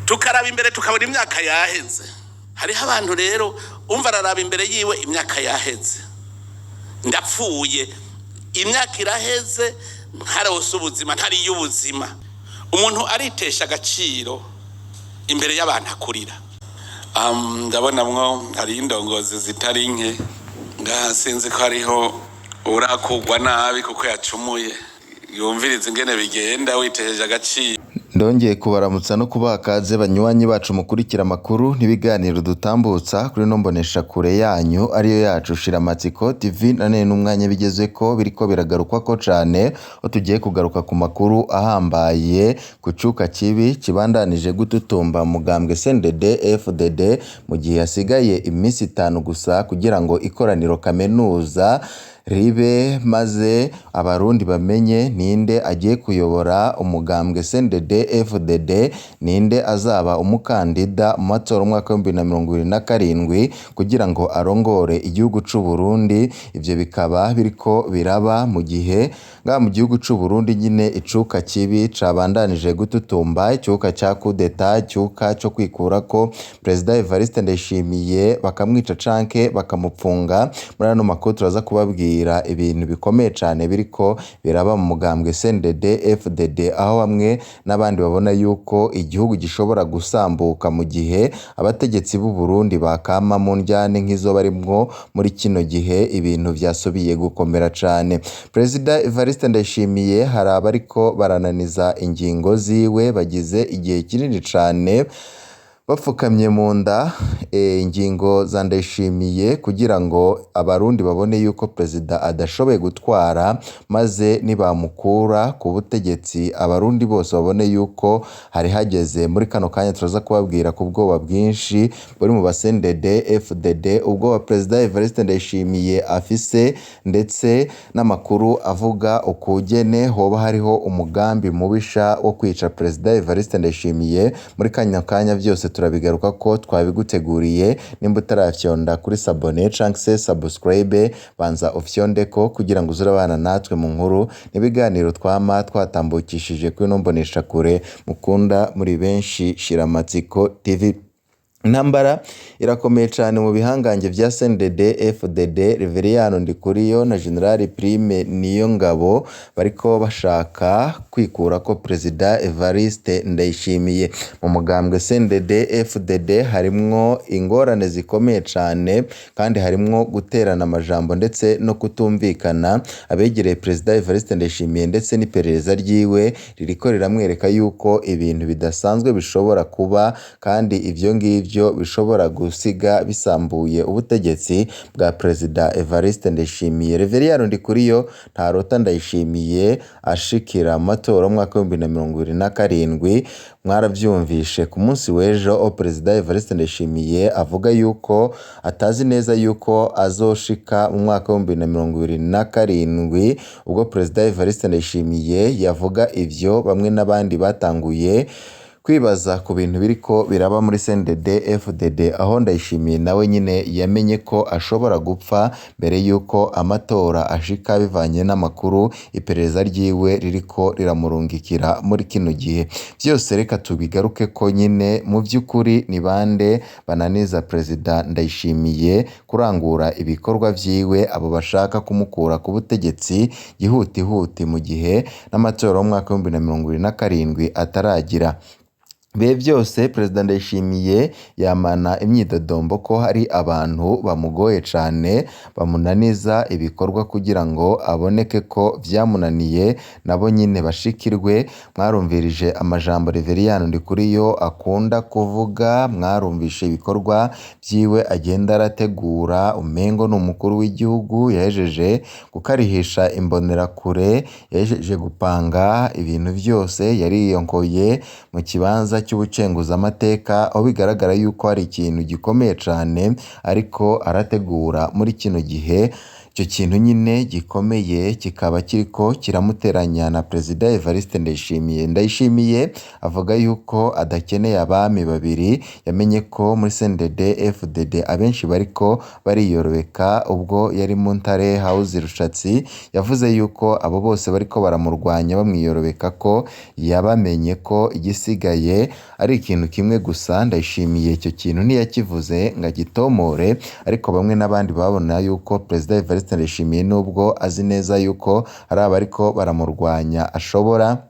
Tukaraba imbere, tukabona imyaka yaheze. Hariho abantu rero umva araraba imbere yiwe, imyaka yaheze, ndapfuye, imyaka iraheze, ntarose ubuzima, ntariye ubuzima. Umuntu aritesha agaciro imbere y'abantu akurira. Ndabona mwo hariho indongozi zitari nke ngaha. Sinzi ko hariho urakugwa nabi kuko yacumuye, yumviriza ingene bigenda witesheje agaciro. Ndongeye kubaramutsa no kubaha kaze, banywanyi bacu mukurikira amakuru n'ibiganiro dutambutsa kuri ino mboneshakure yanyu, ariyo yacu Shiramatsiko TV. Nanone n'umwanya bigezeko biriko biragarukwako cane, aho tugiye kugaruka ku makuru ahambaye ku cuka kibi kibandanije gututumba mugambwe CNDD FDD, mu gihe hasigaye iminsi 5 gusa kugira ngo ikoraniro kaminuza ribe, maze abarundi bamenye ninde agiye kuyobora umugambwe CNDD FDD, ninde azaba umukandida mu matora umwaka w'2027 kugira ngo arongore igihugu c'u Burundi. Ivyo bikaba biriko biraba mu gihe ngaha mu gihugu c'u Burundi nyine icuka kibi cabandanije gututumba, icuka ca kudeta, icuka co kwikurako Perezida Evariste Ndayishimiye, bakamwica canke bakamupfunga. Muri ano makuru turaza kubabwira ibintu bikomeye cane biriko biraba mu mugambwe CNDD FDD, aho bamwe n'abandi babona yuko igihugu gishobora gusambuka mu gihe abategetsi b'u Burundi bakama mu ndyane nk'izo barimwo muri kino gihe. Ibintu vyasubiye gukomera cane. Perezida Evariste Ndayishimiye hari abariko barananiza ingingo ziwe, bagize igihe kinini cane bapfukamye mu nda ingingo za Ndayishimiye kugira ngo abarundi babone yuko perezida adashoboye gutwara, maze nibamukura ku butegetsi abarundi bose babone yuko hari hageze. Muri kano kanya turaza kubabwira ku bwoba bwinshi buri mu ba CNDD FDD, ubwoba perezida Evariste Ndayishimiye afise, ndetse n'amakuru avuga ukugene hoba hariho umugambi mubisha wo kwica perezida Evariste Ndayishimiye. Muri kano kanya vyose turabigaruka ko twabiguteguriye. Nimba utarafyonda kuri sabone canke se subscribe, banza ufyondeko kugira ngo uze urabana natwe mu nkuru n'ibiganiro twama twatambukishije kuri ino mboneshakure mukunda muri benshi, Shiramatsiko TV. Intambara irakomeye cane mu bihangange vya CNDD FDD. Reveriyano Ndikuriyo na General Prime Niyongabo bariko bashaka kwikurako Perezida Evariste Ndayishimiye. Mu mugambwe CNDD FDD harimwo ingorane zikomeye cane, kandi harimwo guterana amajambo ndetse no kutumvikana. Abegereye Perezida Evariste Ndayishimiye ndetse n'iperereza ryiwe ririko riramwereka yuko ibintu bidasanzwe bishobora kuba, kandi ivyo ngivyo bishobora gusiga bisambuye ubutegetsi bwa Perezida Evariste Ndayishimiye. Reveriyano Ndikuriyo ntarota Ndayishimiye ashikira mu matora y'umwaka w'2027. Mwaravyumvishe ku munsi w'ejo aho Perezida Evariste Ndayishimiye avuga yuko atazi neza yuko azoshika mu mwaka w'2027. Ubwo Perezida Evariste Ndayishimiye yavuga ivyo, bamwe n'abandi batanguye kwibaza ku bintu biriko biraba muri CNDD FDD, aho Ndayishimiye nawe nyine yamenye ko ashobora gupfa mbere yuko amatora ashika, bivanye n'amakuru iperereza ryiwe ririko riramurungikira muri kino gihe. Vyose reka tubigaruke ko nyine mu vy'ukuri ni bande bananiza Perezida Ndayishimiye kurangura ibikorwa vyiwe, abo bashaka kumukura ku butegetsi gihutihuti mu gihe n'amatora y'umwaka w'2027 ataragira. Bihe vyose Perezida Ndayishimiye yamana imyidodombo ko hari abantu bamugoye cane, bamunaniza ibikorwa kugira ngo aboneke ko vyamunaniye, nabo nyene bashikirwe. Mwarumvirije amajambo Reveriyano Ndikuriyo akunda kuvuga, mwarumvishe ibikorwa vyiwe agenda arategura, umengo ni umukuru w'igihugu yahejeje gukarihisha imbonerakure, yahejeje gupanga ibintu vyose, yariyonkoye mu kibanza cy'ubucenguzamateka, aho bigaragara yuko hari ikintu gikomeye cane ariko arategura muri kino gihe. Ico kintu nyine gikomeye kikaba kiriko kiramuteranya na Perezida Evariste Ndayishimiye. Ndayishimiye avuga yuko adakeneye abami babiri, yamenye ko muri CNDD FDD abenshi bariko bariyorobeka ubwo yari mu Ntare House Rushatsi, yavuze yuko abo bose bariko baramurwanya bamwiyorobeka ko yabamenye ko igisigaye ari ikintu kimwe gusa. Ndayishimiye icyo kintu ntiyakivuze ngo agitomore, ariko bamwe n'abandi babona yuko Perezida Evariste Ndayishimiye nubwo azi neza yuko hari abariko baramurwanya ashobora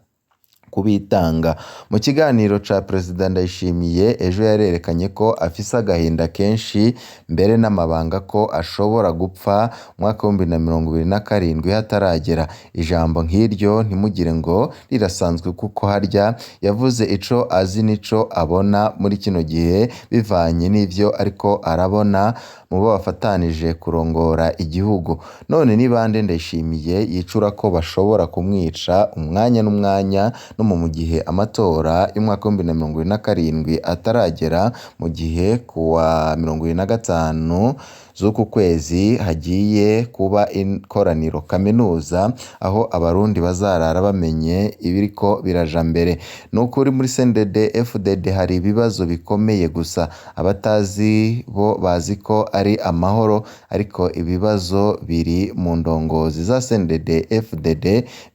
kubitanga. Mu kiganiro ca Perezida Ndayishimiye ejo yarerekanye ko afise agahinda kenshi mbere n'amabanga ko ashobora gupfa umwaka w'2027 hataragera. Ijambo nk'iryo ntimugire ngo rirasanzwe kuko harya yavuze ico azi n'ico abona muri kino gihe bivanye n'ivyo ariko arabona mu bo bafatanije kurongora igihugu. None ni bande Ndayishimiye yicura ko bashobora kumwica umwanya n'umwanya no mu gihe amatora y'umwaka w'2027 ataragera, mu gihe kuwa 25 z'uku kwezi hagiye kuba ikoraniro kaminuza aho abarundi bazarara bamenye ibiriko biraja mbere. Nukuri muri CNDD FDD hari ibibazo bikomeye gusa abatazi bo bazi ko ari amahoro, ariko ibibazo biri mu ndongozi za CNDD FDD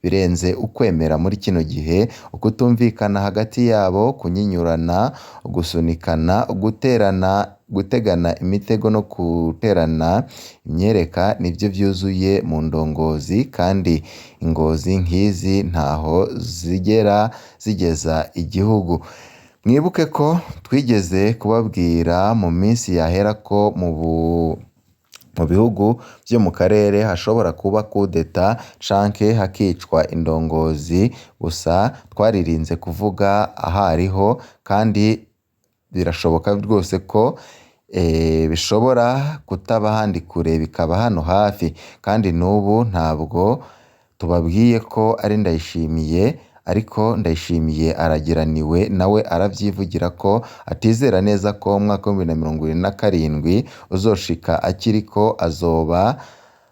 birenze ukwemera muri kino gihe, ukutumvikana hagati yabo, kunyinyurana, gusunikana, guterana, gutegana imitego no guterana imyereka nivyo vyuzuye mu ndongozi, kandi ingozi nk'izi ntaho zigera zigeza igihugu. Mwibuke ko twigeze kubabwira mu minsi yahera ko mu bihugu vyo mu karere hashobora kuba kudeta canke hakicwa indongozi, gusa twaririnze kuvuga ahariho kandi birashoboka rwose ko bishobora kutaba ahandi kure bikaba hano hafi, kandi n'ubu ntabwo tubabwiye ko ari Ndayishimiye, ariko Ndayishimiye arageraniwe nawe aravyivugira ko atizera neza ko umwaka w'2027 uzoshika akiriko azoba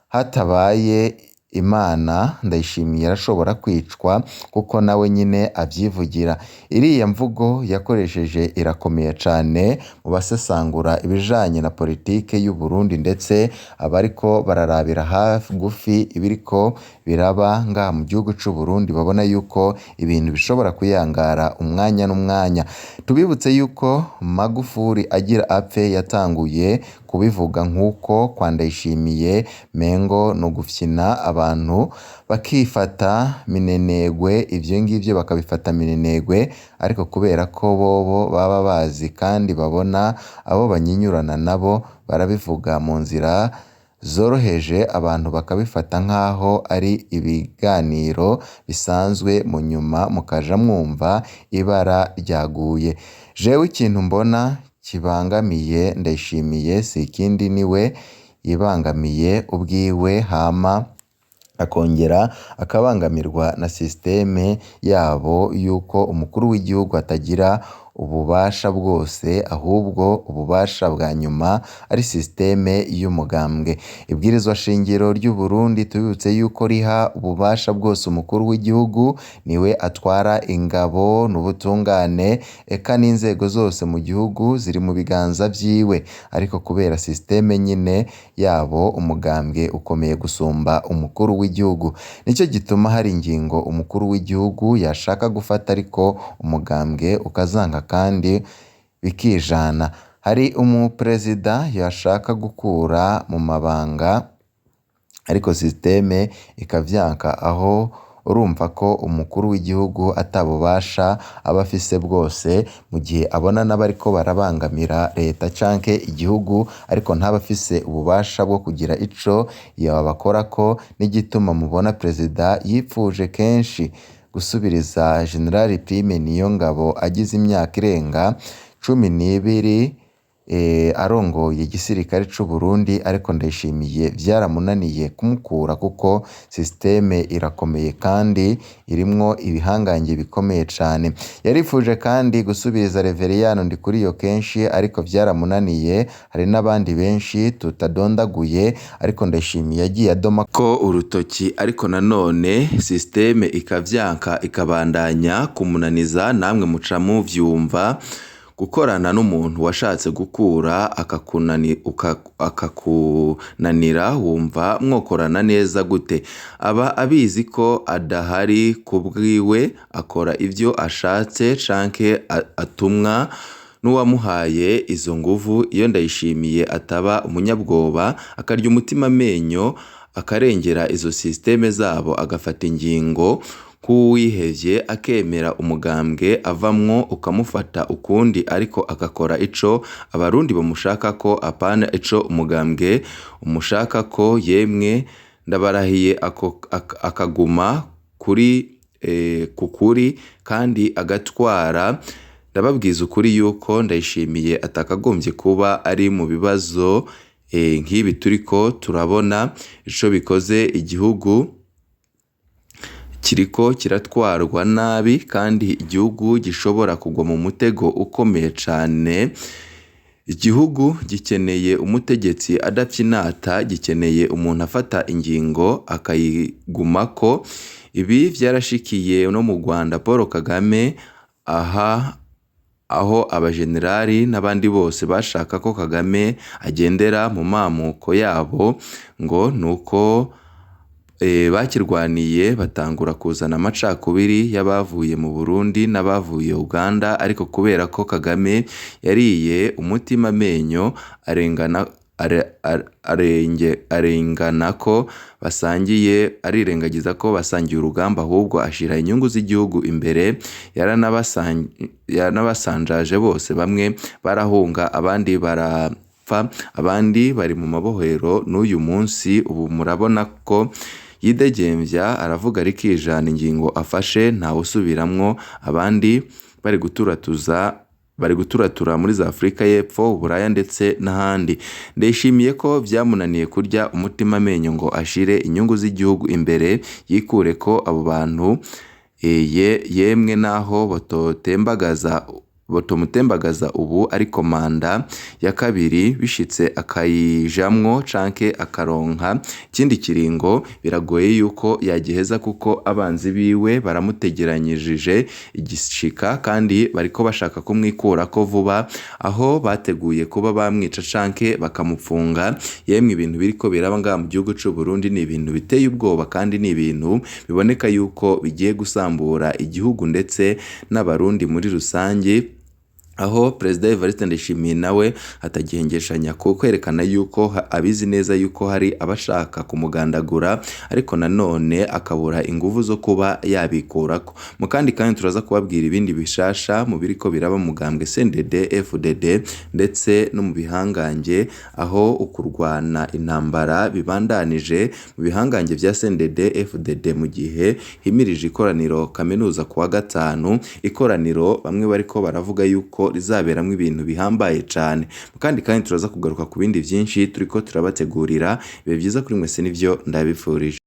hatabaye Imana. Ndayishimiye arashobora kwicwa kuko nawe nyine avyivugira. Iriya mvugo yakoresheje irakomeye cane mu basesangura ibijanye na politike y'u Burundi ndetse abariko bararabira hagufi ibiriko biraba ngaha mu gihugu c'u Burundi babona yuko ibintu bishobora kuyangara umwanya n'umwanya. Tubibutse yuko Magufuli agira apfe yatanguye kubivuga nk'uko kwa Ndayishimiye mengo ni ugufyina abantu bakifata minenegwe, ivyo ngivyo bakabifata minenegwe, ariko kubera ko bobo baba bazi kandi babona abo banyinyurana nabo barabivuga mu nzira zoroheje abantu bakabifata nk'aho ari ibiganiro bisanzwe, mu nyuma mukaja mwumva ibara ryaguye. Jewe ikintu mbona kibangamiye Ndayishimiye si ikindi niwe yibangamiye ubwiwe, hama akongera akabangamirwa na sisiteme yabo y'uko umukuru w'igihugu atagira ububasha bwose, ahubwo ububasha bwa nyuma ari sisiteme y'umugambwe. Ibwirizwa shingiro ry'u Burundi tubibutse yuko riha ububasha bwose umukuru w'igihugu, niwe atwara ingabo n'ubutungane eka n'inzego zose mu gihugu ziri mu biganza vyiwe, ariko kubera sisiteme nyine yabo umugambwe ukomeye gusumba umukuru w'igihugu. Nico gituma hari ingingo umukuru w'igihugu yashaka gufata ariko umugambwe ukazanka kandi bikijana. Hari umuperezida yashaka gukura mu mabanga ariko sisiteme ikavyanka, aho urumva ko umukuru w'igihugu atabubasha aba afise bwose mu gihe abona n'abariko barabangamira leta canke igihugu, ariko ntaba afise ububasha bwo kugira ico yobakorako. N'igituma mubona perezida yipfuje kenshi gusubiriza General Prime Niyongabo agize imyaka irenga 12 arongoye igisirikare c'u Burundi, ariko Ndayishimiye vyaramunaniye kumukura kuko systeme irakomeye kandi irimwo ibihangange bikomeye cane. Yarifuje kandi gusubiriza Reveriyano Ndikuriyo kenshi ariko vyaramunaniye, hari n'abandi benshi tutadondaguye ariko Ndayishimiye yagiye adoma ko urutoki, ariko nanone systeme ikavyanka ikabandanya kumunaniza, namwe muca muvyumva. Gukorana n'umuntu washatse gukura akakunanira wumva mwokorana neza gute? Aba abizi ko adahari kubwiwe, akora ivyo ashatse canke atumwa n'uwamuhaye izo nguvu. Iyo Ndayishimiye ataba umunyabwoba akarya umutima amenyo akarengera izo systeme zabo, agafata ingingo nk'uwihevye, akemera umugambwe avamwo ukamufata ukundi, ariko agakora ico abarundi bamushakako apana ico umugambwe umushakako. Yemwe ndabarahiye, akaguma kuri kukuri kandi agatwara. Ndababwiza ukuri yuko Ndayishimiye atakagombye kuba ari mu bibazo nk'ibi turiko turabona. Ico bikoze igihugu kiriko kiratwarwa nabi, kandi igihugu gishobora kugwa mu mutego ukomeye cane. Igihugu gikeneye umutegetsi adapyinata, gikeneye umuntu afata ingingo akayigumako. Ibi vyarashikiye no mu Rwanda Paul Kagame, aha aho abajenerali n'abandi bose bashaka ko Kagame agendera mu mamuko yabo, ngo nuko bakirwaniye batangura kuzana amacakubiri y'abavuye mu Burundi n'abavuye Uganda, ariko kubera ko Kagame yariye umutima amenyo arengana ko basangiye, arirengagiza ko basangiye urugamba, ahubwo ashira inyungu z'igihugu imbere. Yaranabasanjaje bose, bamwe barahunga, abandi barapfa, abandi bari mu mabohero n'uyu munsi. Ubu murabona ko yidegemvya, aravuga arikijana, ingingo afashe ntawusubiramwo. Abandi bari guturatuza, bari guturatura muri za Afurika y'Epfo, Uburaya ndetse n'ahandi. Ndayishimiye ko vyamunaniye kurya umutima amenyo ngo ashire inyungu z'igihugu imbere, yikure ko abo bantu yemwe naho botomutembagaza ubu, ariko manda ya kabiri bishitse akayijamwo canke akaronka ikindi kiringo, biragoye yuko yagiheza kuko abanzi biwe baramutegeranyije igishika, kandi bariko bashaka kumwikurako vuba, aho bateguye kuba bamwica canke bakamupfunga. Yemwe ibintu biriko biraba ngaha mu gihugu c'u Burundi ni ibintu biteye ubwoba, kandi ni ibintu biboneka yuko bigiye gusambura igihugu ndetse n'abarundi muri rusange, aho Perezida Evariste Ndayishimiye nawe atagihengeshanya ku kwerekana yuko abizi neza yuko hari abashaka kumugandagura, ariko nanone akabura inguvu zo kuba yabikurako. Mu kandi kanya turaza kubabwira ibindi bishasha mu biriko biraba mu mugambwe CNDD FDD ndetse no mu bihangange, aho ukurwana intambara bibandanije mu bihangange vya CNDD FDD, mu gihe himirije ikoraniro kaminuza kuwa gatanu, ikoraniro bamwe bariko baravuga yuko rizaberamwo ibintu bihambaye cane. Kandi kandi turaza kugaruka ku bindi vyinshi turiko turabategurira. Ibihe vyiza kuri mwese nivyo ndabifurije.